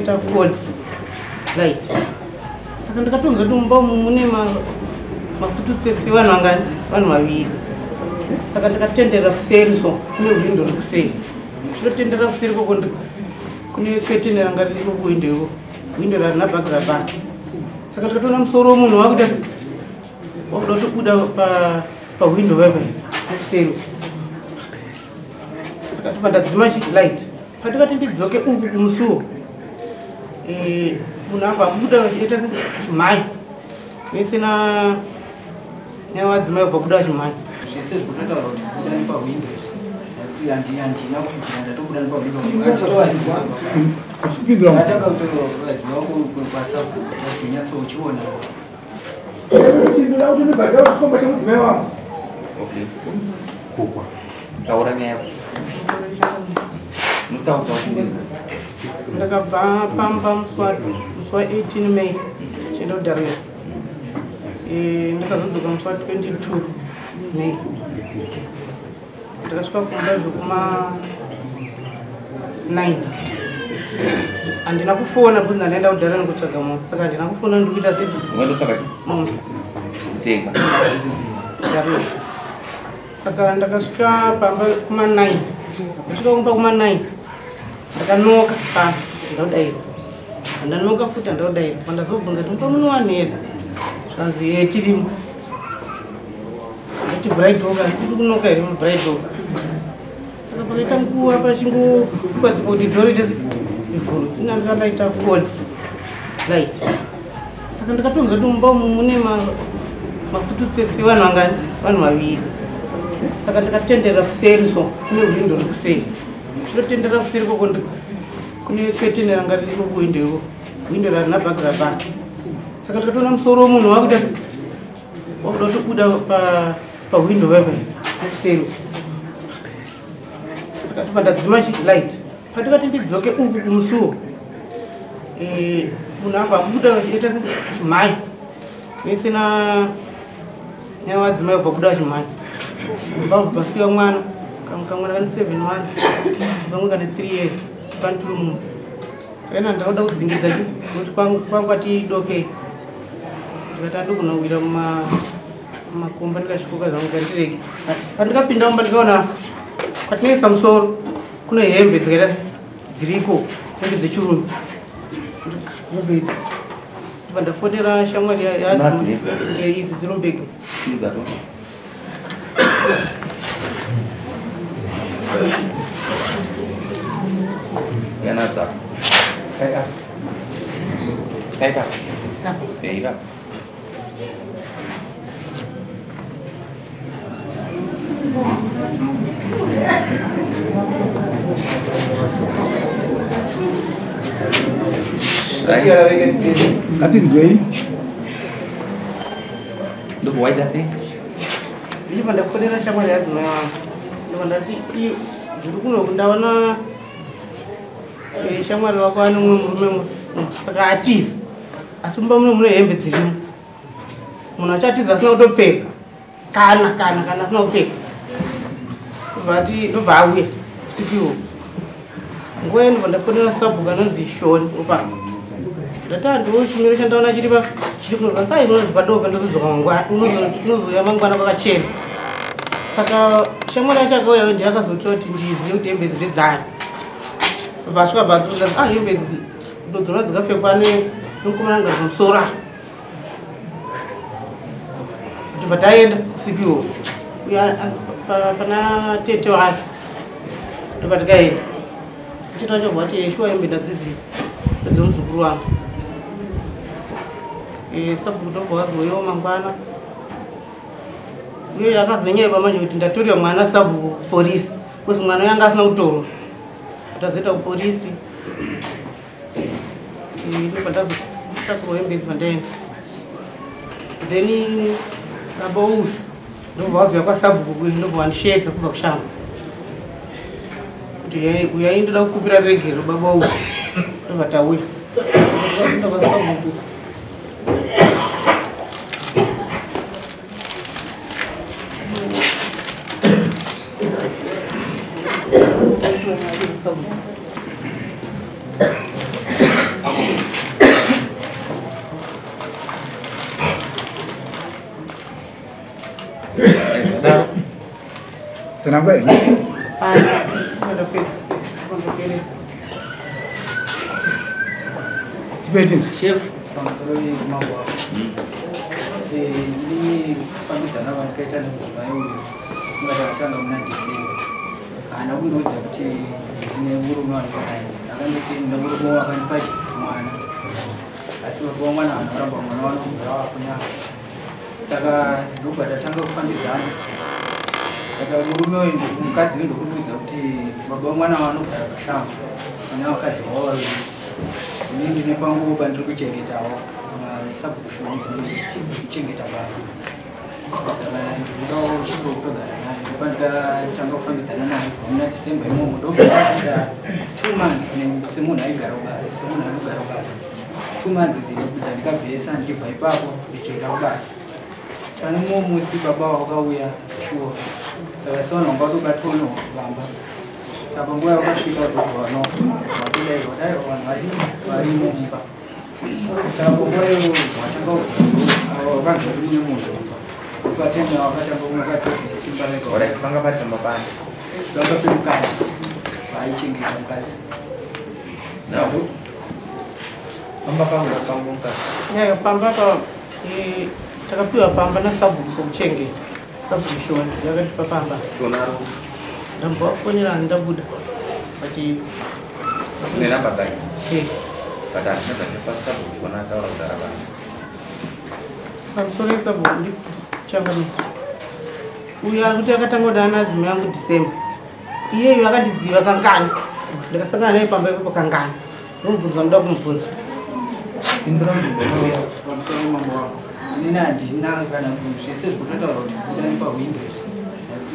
Phone light. Saka ndakatonzwa kuti mumba umu mune mafootsteps evanhu vangani, vanhu vaviri. Saka ndakatendera kuseri, so kune hwindo riri kuseri. Chinotenderera kuseri koko kune curtain ranga ririko kuhwindo iko, hwindo rarina bhagirabha. Saka ndakatoona musoro wemunhu wakuda kutobuda pahwindo paipa nekuseri. Saka tobva ndadzima light. Pandikati ndidzoke uku kumusuwo, munhu abva abuda achiita chimhanya vese nevadzimai vabva kubuda vachimhanya. Zvese zvikutotaura kuti kubuda nepahwindo, handina kubvira ndatobuda nepahwindo. Handitovaziva, ndatanga kutovaziva kwasabu tazonyatsochiona. Ndoda kuti ndibhadhara chikomba chemudzimai wangu. Okay, kukwa taura nyaya yako. Ndakabva pamba musi wa18 May chienda kuDarwin. Ndakazodzoka musi wa22 May. Ndakasvika kumba zvekuma 9. Handina kufona because ndandaenda kuDarwin kutsvaga mombe, saka handina kufona. Ndiri kuita sei? Mombe. Kutenga. Darwin. Saka ndakasvika pamba kuma 9. Ndasvika kumba kuma 9, ndakanoka pamba, ndaudaira. Ndanoka futi, handaudaira. Pandazobvunza kuti mumba muno here, zvanzi, "Ye, tirimo." Ndati, "Vhurai door." Kuti kunoka here, "Vhurai door." Saka pakaita nguva pachingotsipatsipa kuti door riite rivhurwe. Ina ndanga ndaita phone light. Saka ndakatonzwa kuti mumba umu mune mafootsteps evanhu vangani, vanhu vaviri. Saka ndakatendera kuseri, so kune hwindo riri kuseri. Chinotenderera kuseri koko kune curtain ranga ririko kuhwindo iko, hwindo rarina bhagirabha. Saka ndakatoona musoro wemunhu wakuda kutobuda pahwindo paipa nekuseri. Saka tobva ndadzima light. Pandikati ndidzoke uku kumusuwo, munhu abva abuda achiita chimhanya vese nevadzimai vabva kubuda vachimhanya. Mbabva pasiwa mwana, kamwana kane 7 months, kamwe kane 3 years, panitiri mumba. Saka ina ndinoda kudzingidza kuti kwangu kwati dokei. Ndikati andogona kuwira mumakomba, ndikasvikoka zvangu kandirege. Pandikapinda mumba, ndikaona kwatinoisa musoro kune hembe dzikaita dziriko, hembe dzechirume, hembe idzi. Ndibva ndafonera shamwari idzi dziri mubhegi. Yanadzo saita eira. Ngatinzwei. Ndobva waita sei? Ndichibva ndafonera shamwari yadzimai wangu, ndobva ndati, "Zviri kunoku, ndaona shamwari wako ane mumwe murume, saka atiza, asi mumba muno mune hembe dzirimo. Munhu achatiza asina kutopfeka, kana asina kupfeka." Ndobva ati, ndobva auya sipiwo nguva iyo. Ndobva ndafonera sabhuku anonzi Shoni opa. Ndati, "Handiwo chimiro chandaona chiri pa chiri kuno." Kanzi, "Ai, unozi padoka, ndozodzoka mangwana, unozouya mangwana kwakachena." Saka shamwari yacho akauya ndiye akazototi ndizive kuti hembe idzi ndedzani. Vasvika bva ah, hembe idzi ndodzona dzikapfekwa nemukomana angari pamusoro apa. Tobva taenda kusipiwo uyo pana tete wacho. Ndobva tikaenda, tete wacho bva kuti, "Shuwa, hembe ndadziziva, ndedzemuzukuru wangu." Sabhuku ndobva wazouyawo mangwana. Uye akazonyepa manje kuti ndatorera mwana sabhuku kuporisi, because mwana uyo anga asina kutorwa. Tazoenda kuporisi, ndobva ndazotakurwa hembe idzi pandaenda. Then baba uyu ndobva wazouya kwasabhuku kuyu, ndobva wandishedza kubva kushango kuti uyai, ndoda kukumbira regero baba uyu. Ndobva tauya. Saka tikazoenda kwasabhuku. Tsanangura here? Ndapedza. Ndapedza. Chef pamusoro yemambo wako. Ndini kufambidzana vandikaita nemudzimai uyu kungatakatanga muna December. Haana kundiudza kuti ndine murume wandinaye. Akanditi ndine murume wakandipa mwana. Asi baba mwana haana kuramba mwana wanobva wakunyanga. Saka ndobva tatanga kufambidzana. Saka murume uyu mukadzi uyu ndokundiudza kuti baba mwana vanogara kushango. Vane vakadzi vavo vaviri. Ini ndine pangu pandiri kuchengetawo masabhukushoni village kuchengeta baba. Saka ndinodawo chipo kutogara naye. Ndopandikatanga kufambidzana naye kubva muna December imomo ndobva ndaita 2 months semunhu aigara kubasa, semunhu anogara kubasa. 2 months dzandikabvesa ndichibva ipapo ndichienda kubasa. Pane mumwe musi baba wakauya shuwa. Saka sevanhu vanga vatobatwa vamba. Saka panguva yakasvika ndobva vatodaiwa dai vanhu varimo mumba. Saka panguva iyo vatanga vakanzwa kuti mune munhu mumba. Ukatenda wakatanga kumukatoti simba rega. Alright, panga pari pamba pani. Panga pemukadzi vaichengeta mukadzi. Now, pamba pangu pamba mukadzi. Yeah, pamba pa takapiwa pamba nasabhuku pokuchengeta. Sabhuku Shona yakatipa pamba. Shonaro. Ndambovafonera ndabuda. But nenamba dzake. Eh. But handina zvandinopa sabhuku Shona ataura kudhara pano. Pamusoro yesabhuku ndichangamira. Uyu ari kuti akatanga kudana nadzimai angu December. Iyeyu akandiziva kangani. Ndakasangana naye pamba ipapo kangani. Ndomubvunza ndoda kumubvunza. Pindura mubvunzo unouya. Pamusoro yemambo wako. Inini handina kana zvese zvekutotaura kuti kubuda nepahwindo.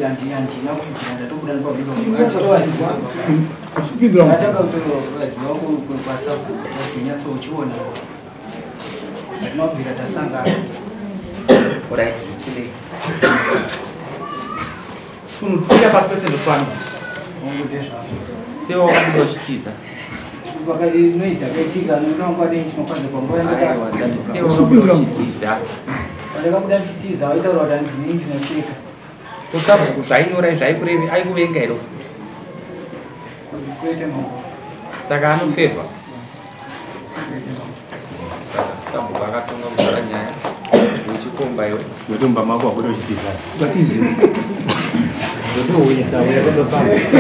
Handina kubvira ndatobuda nepahwindo. Handitovaziva. Ndatanga kutovaziva kwasabhuku tazonyatsochiona. Hatina kubvira tasangana. Alright, zvisinei. Tunhu twuya pasi pese ndotwano. Hongu ndezvako. Sewa wakabuda uchitiza. Noise yakaitika nokuti wangu chinokwanza panguva Aiwa, ndati sewa wakabuda uchitiza. Pandakabuda ndichitiza waitaura kuti hanzi inini ndinocheka. Kusabhuku zvainyora zvaikureve aikuvenga here? Kwete mambo. Saka anofevha. Kwete mambo. Saka sabhuku akatonga kuzvara nyaya wechikomba iwe. Notomba mako wabuda uchitiza.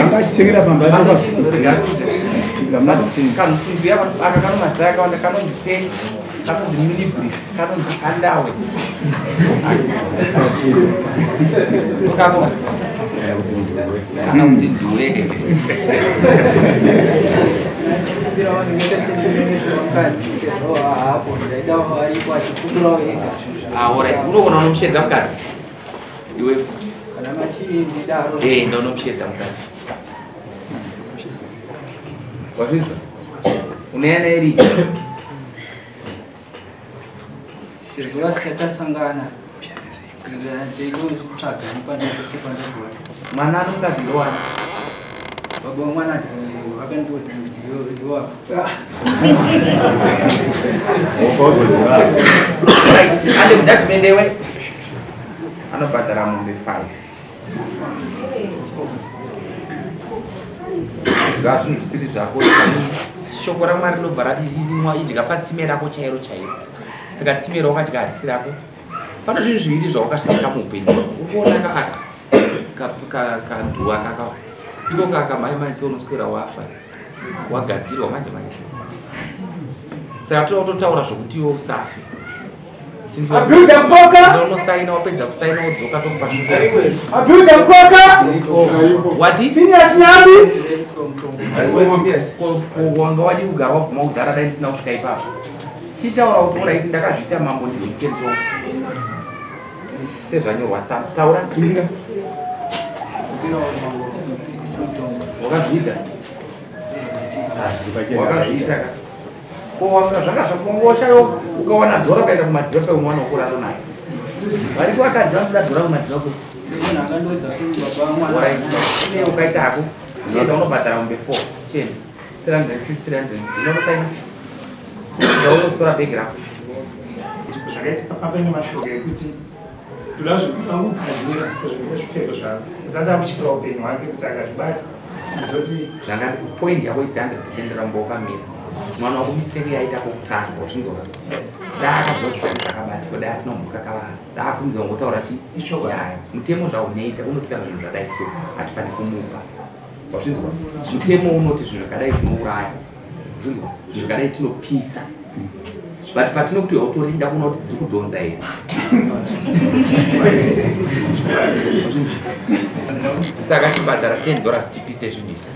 Angachengeta pamba. Kanhu aka kano mazita akawanda kanonzi penti, kanonzi mini brief, kanonzi andawe. Ndokako. Kana kuti ndiwe. Ndikumbira vanhu vanoita sendinonesera mukadzi sezvo haapo ndaida varipo achikumbirawo ega zvinhu zvake. Ah, alright. Unogona unomushedza mukadzi. Iwe. Kana mati ndidaro. Eh, ndonomushedza mukadzi. Wazvinzwa? Unoyana iri. Sezvo vasati tasangana. Ndinotsvaga nepandose pandogona. Mwana ano mukadzi ndowani. Baba mwana vakandiudza kuti ndiwako. Right, ande judgment ewe. Anobhadhara mombe 5. Kudya zvinhu zvisiri zvako. Shoko raMwari rinobva rati idya patsime rako chairo chairo. Saka tsime rawakadya harisi rako. Pane zvinhu zviviri zvawakasvika muupenyu. Uri kuona aka kanduwa kaka. Iko kaka mai mai so unoswera wafa. Wagadzirwa manje manje so. Saka toda kutotaura zvokuti iwe usafe. Since Abuda mkoka. unosaina wapedza kusaina wodzoka tokupa svingo. Abuda mkoka. Wati? Phineas Nyambi. Wanga wadi kugara wabvuma kudhara dai ndisina kusvika ipapo. Chitaura kuti uraiti ndakazviita mambo ndidzikise mutongo. Sezvanyorwa tsamba. Taura. Kumbirawo mambo mutsikise mutongo. Wakazviita? Wakazviita ka? Ko wanga zvanga zvakungoshayo ukawana dhora ukaenda kumadziva peumwana wokurara naye. Variko vakadzi vanoda dhora kumadziva kwe. Semunhu akandiudza kuti baba mwana. Alright. Ine ukaita hako. Chienda unobhadhara mombe 4. Chienda. 350 300. Unosaina. Unotora bhegi rako. Zvakaitika pamba nemashoko ekuti Ndoda zvekugadzira sezvo ndine zvipfeko zvangu. Saka ndakutyira upenyu hwake kuti akazvibata ndizoti Zvanga point yako is 100% ramba wakamira. Mwana wako mistake yaita kokutanga, wazvinzwa? Daakazwa zvake zvakabatwa, dai asina kumhuka kava daakunzwa ngotaura chi Ichokwadi. nyaya. Mutemo zvaunoita unoti kana zvinhu zvadai so hatifani kumupa, wazvinzwa? Mutemo unoti zvinhu zvakadai zvinouraya, wazvinzwa? Zvinhu zvakadai tinopisa, but patinokuti utorinda kuona kuti dziri kudhonza here. Saka tibhadhara $10 tipise zvinhu izvi.